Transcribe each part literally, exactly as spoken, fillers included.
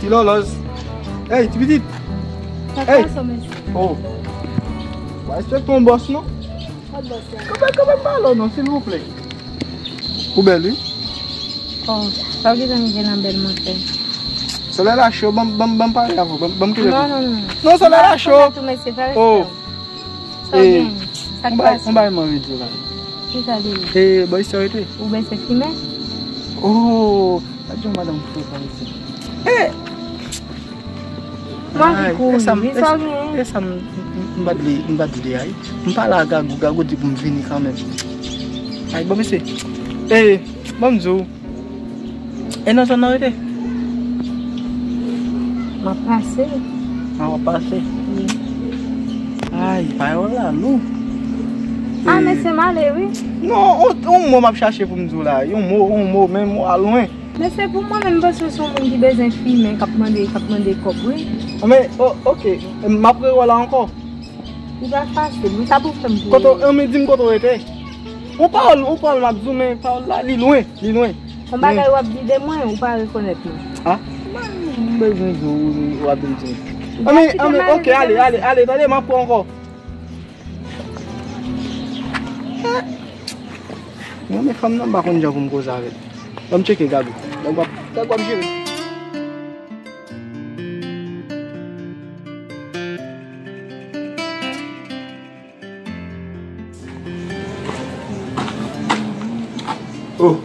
Ti Lòlòz. Hey, ti pitit. Sa Hey. Pase, mesye? Oh. Wa respekte yon bòs, non? Kot bòs la? Kanpe, kanpe, m pale w non, silvouplè. Ou bèl, wi. Oh, sa w gentan gen nan bèl mantè. Solèy la cho, ban m, ban m, ban m pale avè w, ban m, ban m kite. Non, non, non. Non, solèy la cho. Tou, mesye, fè respè w. Oh. Sa w gen? Sa k pase? Yon bagay m anvi di w la. Ki sa li ye? E, bò isit ou rete? Ou bezwen fimen? Oh, gad jan madanm fre konn isit. E! Mwen anvi kouri, sa m, wi, sa w gen? E sa m, m, m pa t vle, m pa t vle, ay. M pale ak Gagou, Gagou di pou m vini kanmenm. Ay, bon, mesye. E, ban m di w. E nan zòn nan rete? M ap pase. A, w ap pase? Wi. Ay, pawòl la lou. A, e, mesye, m ale, wi. Non, on, on mo m ap chache pou m di w la. Yon mo, yon mo, men mo a lwen. Mesye, pou mwen menm, m panse w se yon moun ki bezwen fimen, k ap mande, k ap mande kòb, wi. Men, o-, oke, m ap rewè w la ankò. Li pa fasil, wi, sa pou fè m plezi. Kote w, ann, men di m kote w rete. Yon pawòl, yon pawòl m ap di w, men pawòl la, li lwen, li lwen. Yon bagay w ap di de mwen, ou pa rekonèt mwen. A? M bezwen di w, w ap vin di m. Ann, men, ann, men, oke, ale, ale, ale, tande, m ap pran ankò. Mwen, men fanm nan, m pa konn jan pou m koze avè l. Ban m tcheke Gagou. Gagou ap, Gagou ap jere. Oh.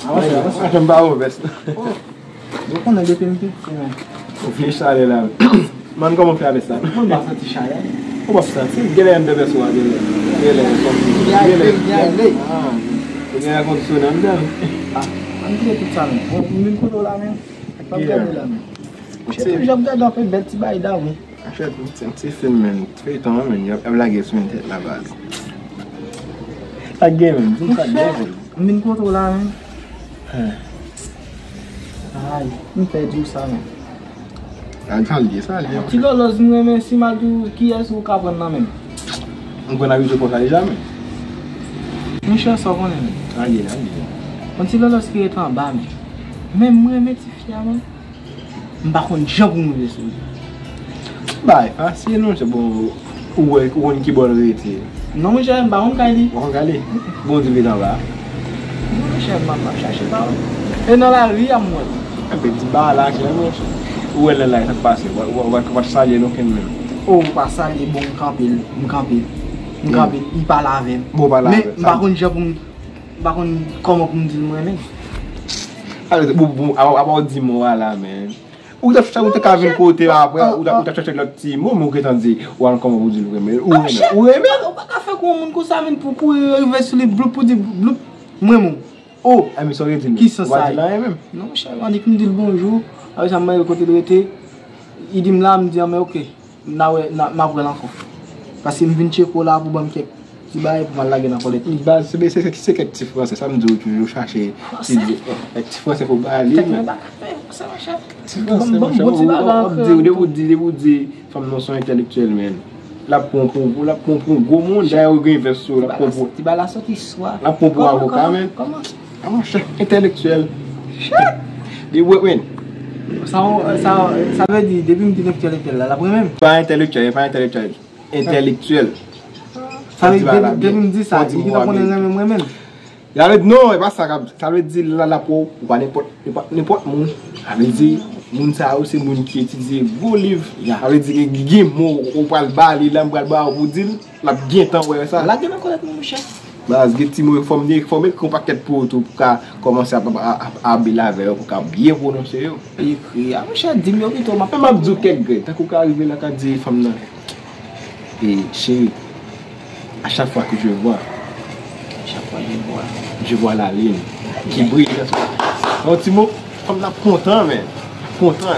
Avanse, avanse. Avanse, m pa wè vès la. Oh. Yo konnen depi m piti, men. Ou vye chalè la. Man, kòman w fè avè sa? Mwen pa santi chalè. Ou pa santi? Genlè anndan vès ou a, genlè. Genlè, sòti. Genlè. Genlè. Ah. Ou gen èkondisyone anndan? Ah, ann kite tout sa, men. Bon, m vin kote w la, men. Pa gade la, men. Chè, tou jan m gade w ap fè bèl ti bagay damou. Chè, ti, ti fim, men. Feyton an, men. Y ap, y ap lage sou entèt la, baz. Sa gen, men. Di m sa gen, men. M vin kote w la, men. Ay, m pèdi w sa, men. Al, sa l ye, sa l ye. Ti Lòlòz, m renmen, si m al tou, kiyès ou ka pran nan men m? M konn abitye konsa deja, men. Monchè, sa w konnen, men. Al ye, al ye. Yon Ti Lòlòz ki rete anba, men. Men m renmen tifi a, men. M pa konn jan pou m rive sou li. Bay, fasil, monchè, bon. Ou wè, ou konn ki bò l rete? Non, monchè, m pa konn kay li. Ou pa konn kay li? Bon, di l vin anba. Non, monchè, m ap, m ap chache pa w. E nan lari a m wè l. Enben, di ba la klè, monchè. Ou wè lè la, sa k pase? Ou, ou, ou, ou pa t salye l okenn menm. O, ou pa salye, bon, m kanpe l, m kanpe l. M kanpe l, li pale avè m. Bon, pale avè m. Men, m pa konn jan pou m, m pa konn kòman pou m di l m renmen l. Ale, bon, bon, apa, apa w di mo a la, men. Ou ta, ou ta ka vin kote apre, ou ta, ou ta chèche lòt ti mo, men ou gentan di, ou al kòman pou di l renmen. Ou renmen, ou renmen. Ou pa ka fè kou yon moun konsa, men pou kouri rive sou li, bloup, pou di, bloup, mwen menm. Oh, a, men sa w te di l. Ki sans sa ye? Ou pa di l anyen menm. Non, monchè, annik m di l bonjou. Apre sa, m mande l kote l rete. Li di m la, m di, anben, oke. N a wè, n a, m ap wè l ankò. Paske m vin tcheke w la pou ban m kèk ti bagay pou m al lage nan kòlèt li. Baz, se, se, se, se kèk ti fransè, sa m di w toujou, chache ti di, kèk ti fransè pou ba li, men. Tèt mwen pa ka fè fransè, monchè. Ti fransè, monchè, bon ti bagay ankò. Depi w di, depi w di, fanm nan se yon entèlektyèl, men. L ap pran pou, l ap pran pou gwo moun, dayè ou gen vès sou, l ap pran pou. Ti bagay la soti swa. L ap pran pou avoka, men. Kòman? A, monchè, entèlektyèl. Shit! Li wè, men. Sa, sa, sa vle di, depi m di entèlektyèl la, l ap renmen m. Pa entèlektyèl, pa entèlektyèl. Entèlektyèl. Sa vle di, depi, depi m di sa, li gentan konnen renmen m, renmen m. Sa vle di, non, e pa sa, sa vle di, la, l ap wè w, ou pa nenpòt, nenpòt, nenpòt moun. Sa vle di, moun sa yo, se moun ki etidye gwo liv. Sa vle di, gen, gen mo, ou pral ba li, la, m pral ba w pou di l. L ap gentan wè sa. Lage nan kòlèt mwen, monchè. Baz, gen ti mo, fò m, fò m ekri yon pakèt pou ou tou, pou ka kòmanse ap, ap, ap, ap abile avè yo, pou ka byen pwononse yo. Ekri a, monchè, di m yo pito, m ap. Men m ap di w kèk grenn, tankou w ka rive la, ka di fanm nan. E, cheri, à chaque fois que je vois, à chaque fois que je vois, je vois la lune qui brille dans son. Yon ti mo, fanm nan ap kontan, men. Kontan.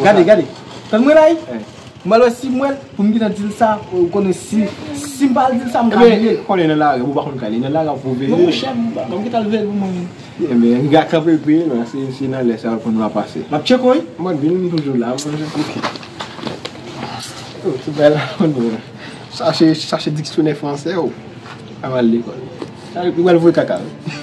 Gade, gade. Tann mwen la, wi. M pral wè si m wè l, pou m gentan di l sa, ou konnen si, si m pa al di l sa, m ka bliye l. Konnen nan lari, ou pa konn kale, nan lari pou veye. Non, monchè, m pa, m gentan al veye l pou mwen menm. Ebyen, riga kanpe l peye, non, se, se nan lè sa, pou nou a pase. M ap tcheke w, wi. Mwen, vin, m toujou la, mwen. Ok. Oh, se bèl la, mwen. Chache, chache diksyonè fransè, oh. Avan l lekòl. Sa, li pral voye kaka, wi.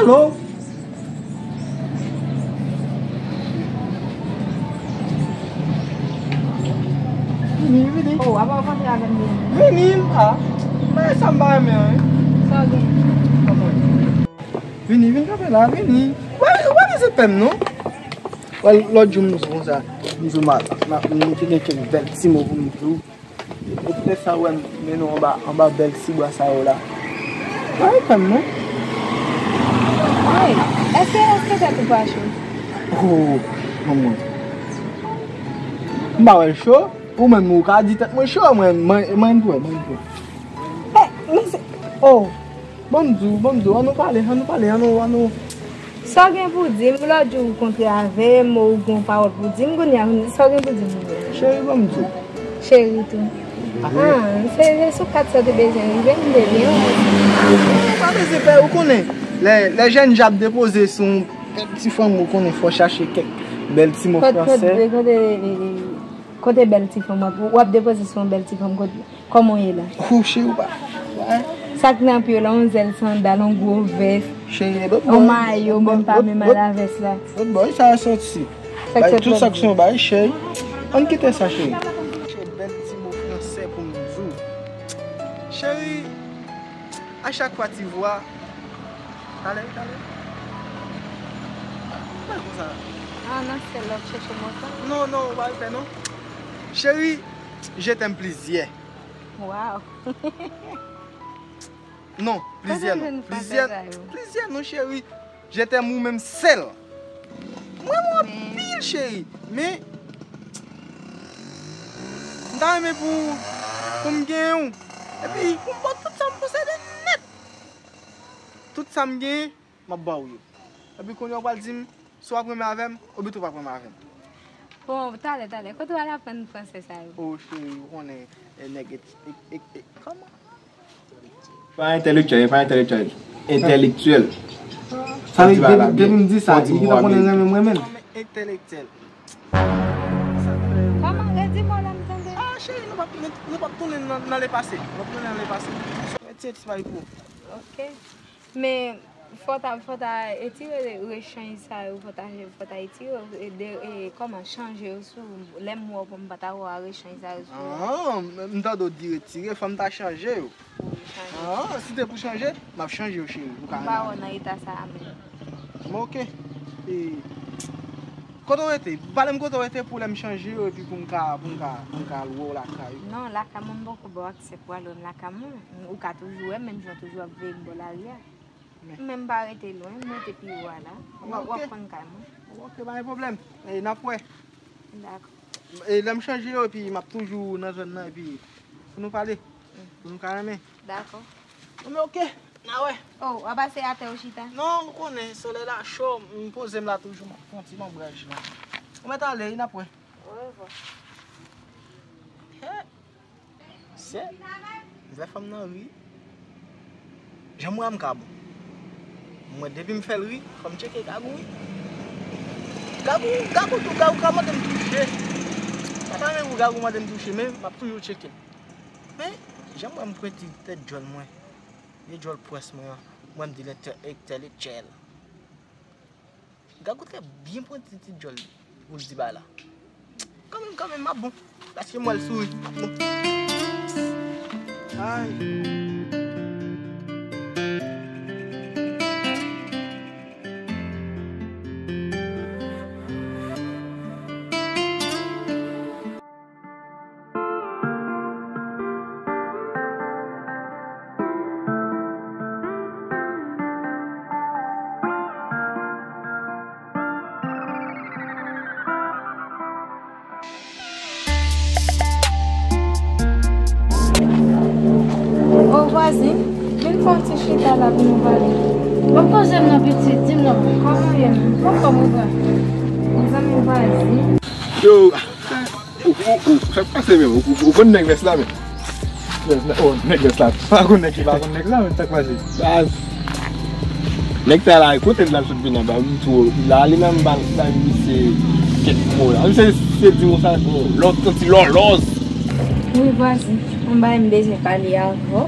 Alo? Vini, vini. Oh, apa w kontre avè m vini? Vini, ah. Men sa m pa renmen an, wi. Sa w gen? Vini, vin kanpe la, vini. Ou pa, ou pa bezwen pè m, non. Wè, lòt jou m di w konsa, m di w ma, ma, m te gen kèk bèl ti mo pou m di w. Epi lè sa w wè m mennen w anba, anba bèl ti bwa sa yo la. Pa gen pè m, non. Hey, èske, èske tèt ou pa cho? Oh, manman. M pa wè l cho. Ou menm, ou ka di tèt mwen cho, mwen, mwen, mwen pwè, mwen pwè. Hey, men se, oh. Ban m di w, ban m di w, ann nou pale, ann nou pale, ann nou, ann nou. Sa w gen pou di m? Lòt jou ou kontre avè m, ou gen yon pawòl pou di m, kounye a, sa w gen pou di m? Cheri, ban m di w. Cheri tou. Ah, se, se sou kat sa w te bezwen rive, m te byen. Ou pa bezwen pè, ou konnen. Lè, lè jèn jan ap depoze sou yon bèl ti fanm, ou konnen, fò chache kèk bèl ti mo fransè. Kote, kote, kote bèl ti fanm w ap, w ap depoze sou yon bèl ti fanm, kote, kòman w ye la? Ou cheri, ou pa. Sa k nan pye w la, yon zèl sandal, yon gwo vès, yon mayo, menm pa menm a la vès la. Lòt bò, sa a soti. Bay tout sa k se yon bagay, cheri. Ann kite sa, cheri. Cheri, bèl ti mo fransè pou m di w. Cheri, a chak fwa ti vwa. Talè, talè. Mwen konsa. Ah, nan sèl la w ap chèche mo sa? Non, non, ou pa fè non. Cheri, je t'aime plizyè. Wow. Non, plizyè non. Plizyè, plizyè non, cheri. Je t'aime ou menm sèl. Mwen renmen w anpil, cheri. Men, m ta renmen pou, pou m genyen w. Epi, pou m ba w tout sa m posede nèt. Tout sa m genyen, m ap ba w yo. Epi kounye a w pral di m si w ap renmen avè m, oubyen tou w p ap renmen avè m. Bon, talè, talè. Kote w al aprann fransè sa yo? Oh, cheri, ou konnen, eh, nèg et-, et-, et-, et-, kòman? Pa entèlektyèl, pa entèlektyèl. Entèlektyèl. Sa vle di, depi, depi m di sa, li gentan konnen renmen m, renmen l. Kòman entèlektyèl? Kòman? Redi mo la m tande. Ah, cheri, nou p ap, nou, nou p ap tounen nan, nan lepase. Nou p ap tounen nan lepase. Retire ti bagay pou ou. Ok. Men, fò ta, fò ta etire rechanj sa yo, fò ta, fò ta etire yo, e de, e, kòman, chanje yo sou, lè m wè w, pou m pa ta wè w a rechanj sa yo sou. Ah, m, m tande w di retire, fò m ta chanje yo. Wi, chanje. Ah, si te pou chanje, m ap chanje yo, cheri. Ou ka. M pa wè w nan eta sa a menm. Bon, ok. E, kote w rete? Pale m kote w rete pou lè m chanje yo, epi pou m ka, pou m ka, pou m ka al wè w lakay ou. Non, lakay mwen, m poko ba w aksè pou al wè m lakay mwen. Ou ka toujou wè m, menm jan w toujou ap veye m bò lari a. Men. Men m pa rete lwen, m rete pi wo a la. W ap, w ap konn kay mwen. Ok, pa gen pwoblèm. E, n ap wè. Dakò. E, lè m chanje yo, epi m ap toujou nan zòn nan, epi pou nou pale. Pou nou ka renmen. Dakò. Bon, men ok, n a wè. Oh, w a pase atè ou chita? Non, ou konnen, solèy la cho, m poze m la toujou, m ap pran ti lonbraj la. Ou mèt ale, wi, n ap wè. Orevwa. He. Sè, m fè fanm nan ri. Jan m wè a m ka bon. Mwen, depi m fè l ri, fò m tcheke Gagou, wi. Gagou, Gagou tou, Gagou ka mande m touche. Pa ta renmen pou Gagou mande m touche, men m ap toujou tcheke l. Men, jan m wè m pwenti tèt djòl mwen, vye djòl pwès mwen an, mwen m di l entè-, entèlektyèl. Gagou te byen pwenti ti djòl pou l di bagay la. Kanmenm, kanmenm, m ap bon. Paske m wè l souri, m ap bon. Ay. O vwazin, vin fè yon ti chita la pou nou pale. Bon, koze m non, pitit, di m non. Kòman w ye menm? Kòman w ye? Mezanmi, vwazin. Yo, ou, ou, ou, sa k pase menm? Ou, ou, ou konn nèg vès la menm? Nèg vès la, oh, nèg vès la. Pa konn nèg ki pa konn nèg la, men sa k pase? Baz. Nèg sa la, kote l al sot vin anba, m tou, la, li menm ba, ba misye kèk mo la. Misye, se di w sa, bon, lòt, yon ti lòlòz. Wi, vwazin, yon bagay m bezwen pale avè w.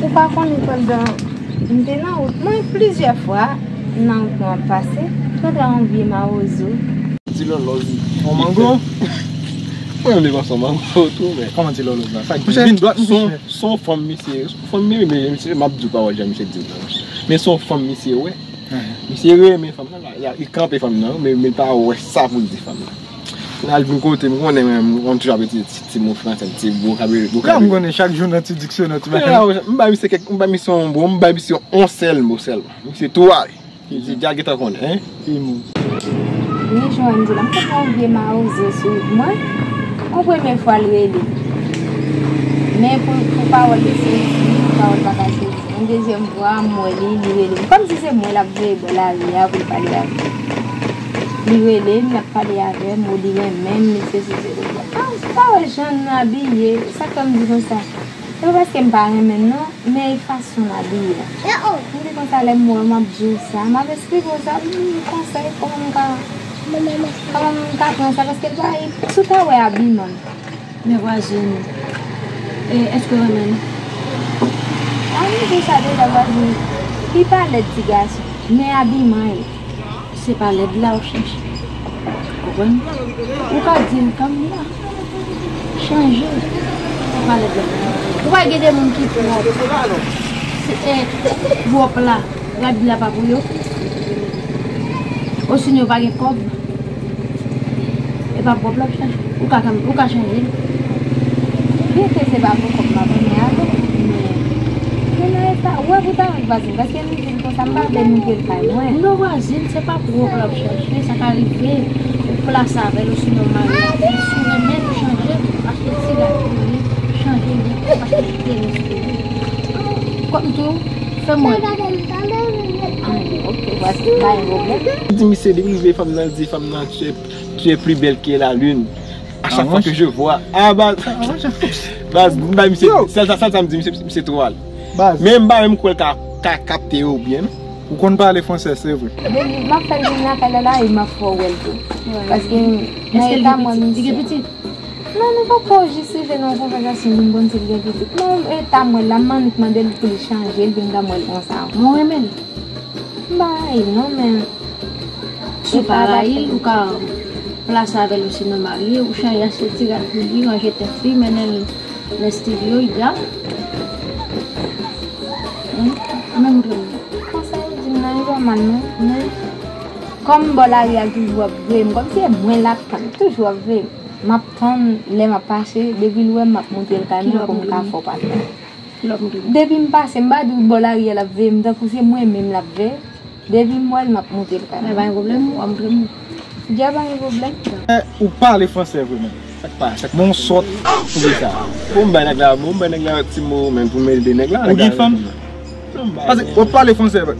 Ou pa konnen pandan M te nan wout mwen plizyè fwa, nan wout mwen ap pase, m kontre yon vye mawozo. Ti lòlòz. Yon mango? Mwen menm devan se yon mango tou, men. Kòman ti lòlòz la? Sa k vin dwat m kouche. Se yon fanm misye, se yon fanm misye, men misye, m ap di w pawòl jan misye di m nan. Men se yon fanm misye wè. Misye renmen fanm nan, la, li kanpe fanm nan, men, men li pa wè sa pou l di fanm nan. L al vin kote m, konnen mwen, mwen toujou ap itilize ti, ti mo fransè, ti vokabili, vokabili. M konnen chak jou nan ti diksyonè, ti bagay. M bay misye kèk, m bay misye yon bon, m bay misye yon sèl mo sèlman. Misye tou ale. Li di, "Dja gentan konnen, hein?" Wi, Joanne di la, m konn yon vye mawozo sou wout mwen. Yon premye fwa l rele. Men pou, pou pawòl li sezi, pawòl pa ka sezi. Yon dezyèm fwa, m wè li, li rele m. Kòmsi se mwen l ap veye bò lari a pou l pale avè m. Li rele m, l ap pale avè m, ou li renmen m, li sezi, sezi. Ah, ou pa wè jan n abiye, sa k fè m di konsa. Se pa paske m pa renmen l non, men e fason l abiye a. M di konsa lè m wè w, m ap di w sa, m ap esplike w sa, m konsèy kòman m ka, kòman m ka pran sa, paske l pa, si w ta wè abiman l. Men vwazin, e, èske w renmen l? A, m di w sa deja, vwazin, li pa lèd ti gason, men abiman l. Se pa lèd la w chèche. Konprann? Ou ka di l kanmenm la. Chanje. Se pa lèd la. Ou wè gen de moun ki pwòp. Se, e, pwòp la. Rabi la pa pou yo. Osinon yo pa gen kòb. E pa pwòp la w ap chache. Ou ka, ou ka chanje l. Byenke se pa pou kòb m ap mennen avè l, men, men nan eta, ou wè pou ta wè vwazin, paske m di l konsa, m pa vle moutre l kay mwen. Non vwazin, se pa pwòp l ap chache, sa ka rive, ou plase avè l, osinon w marye avè l, si w renmen l, chanje l, achte ti rad pou li, chanje li, achte ti tenis pou li. Kòm tou, fè m wè. Ah, ok, vwazin, pa gen pwoblèm. Di misye, depi l veye fanm nan, l di fanm nan, tu es, tu es plus belle que la lune. À chaque fois que je vois. Ah, baz. Baz, m bay misye, sèl sa, sèl sa m di misye, misye twò al. Baz. Men m pa menm kwè l ka, ka kapte yo byen, non. Ou konn pale fransè, se vre. Depi m ap fè l vin lakay la, la, e m ap fè w wè l tou. Paske nan eta mwen misye. Li gen pitit? Non, nou poko jis rive nan yon konvèsasyon pou m konn si l gen pitit. Non, eta mwen la, m annik mande l pou li chanje, l vin ta mwen l konsa. Mwen renmen l. M pa rayi l non, men si w pa rayi l, ou ka plase avè l osinon marye, ou chanje achte ti rad pou li, ranje tèt li, mennen l nan estidyo, ideyal. Wi, men moutre m. Konsèy ou di m nan, li pa mal non, men kòm bò lari a l toujou ap veye m, kòmsi e mwen l ap tann, toujou ap veye m. M ap tann lè m ap pase, depi l wè m, m ap moutre l kay mwen pou m ka fè w pase. Depi m pase, m pa di w bò lari a l ap veye m, tankou se mwen menm l ap veye. Depi m wè l, m ap moutre l kay mwen. Men pa gen pwoblèm, w ap moutre m. Dja pa gen pwoblèm. Eh, ou pale fransè vre menm. Sa k pa, sa k pa. Bon sòt. Pou ki sa? Bon, m bay nèg la, bon, m bay nèg la ti mo, men pou m ede nèg la. Ou gen fanm? Paske w ap pale fransè vre.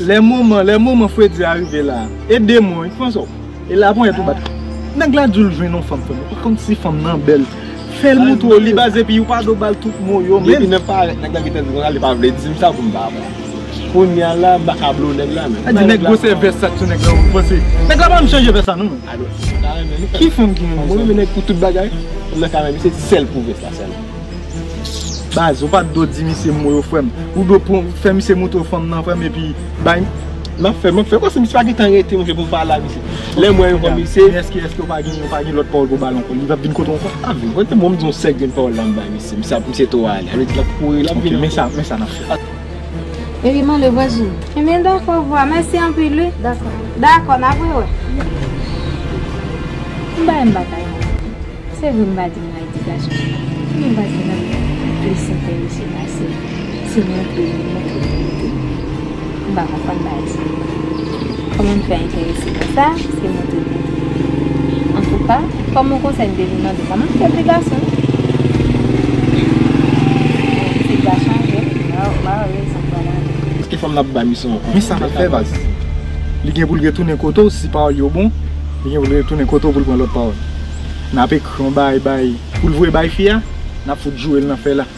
Lè moman, lè moman fredi a rive la, ede mwen, wi, François. E la ponyèt ou bat. Nèg la di w l jwenn yon fanm, frè m. Ou konn si fanm nan bèl. Fè l moutre w li baz epi ou pa dwe ba l tout mo yo, men. Depi nan parèt, nèg la gentan di konsa, li pa vle di m sa pou m pa pran. Kounye a la, m pa ka blow nèg la, men. Sa di nèg gwosè vès sa sou nèg la, ou panse. Nèg la pa menm chanje vès sa, non, men. Ki fanm ki renmen sa? Mwen renmen nèg pou tout bagay. Nan ka menm, se sèl pou vès la sèlman. Baz, ou pa t dwe di misye mo yo, frè m. Ou dwe pran, fè misye moutre w fanm nan, frè m, epi bay. M ap fè, m ap fè. Kòmsi misye pa gentan rete, monchè, pou m pale a misye. Lè m wè yon fanm, misye. Men èske, èske ou pa gen, ou pa gen lòt pawòl pou ba l ankò? Li p ap vin kote w ankò? L ap vin kote mwen, m di yon sèl grenn pawòl la m bay misye. Misye ap, misye twò ale. Sa vle di l ap kouri, l ap vin. Ok, men sa, men sa n ap fè. Epi mande vwazin. Ebyen, dakò, vwa. Mèsi anpil, wi. Dakò. Dakò, n ap rewè. M pa renmen batay. Se vre m pa di m rayi ti gason, men m panse l ap plis enterese pase si m montre l, montre l, montre l. M pa konprann bagay sa. Kòman m fè enterese konsa, se montre l, montre l. Antouka, kòm yon konsèy m te vin mande, pa montre l ti gason. Ti gason, wi. Ou pa wè rezon pral ale. Èske fanm nan ap bay misyon? Men sa n ap fè, baz. Li gen pou l retounen kote w, si pawòl yo bon, li gen pou l retounen kote w pou l pran lòt pawòl. N ap ekri yon bay, bay, pou l voye bay fi a, n ap fout joure l nan fè la.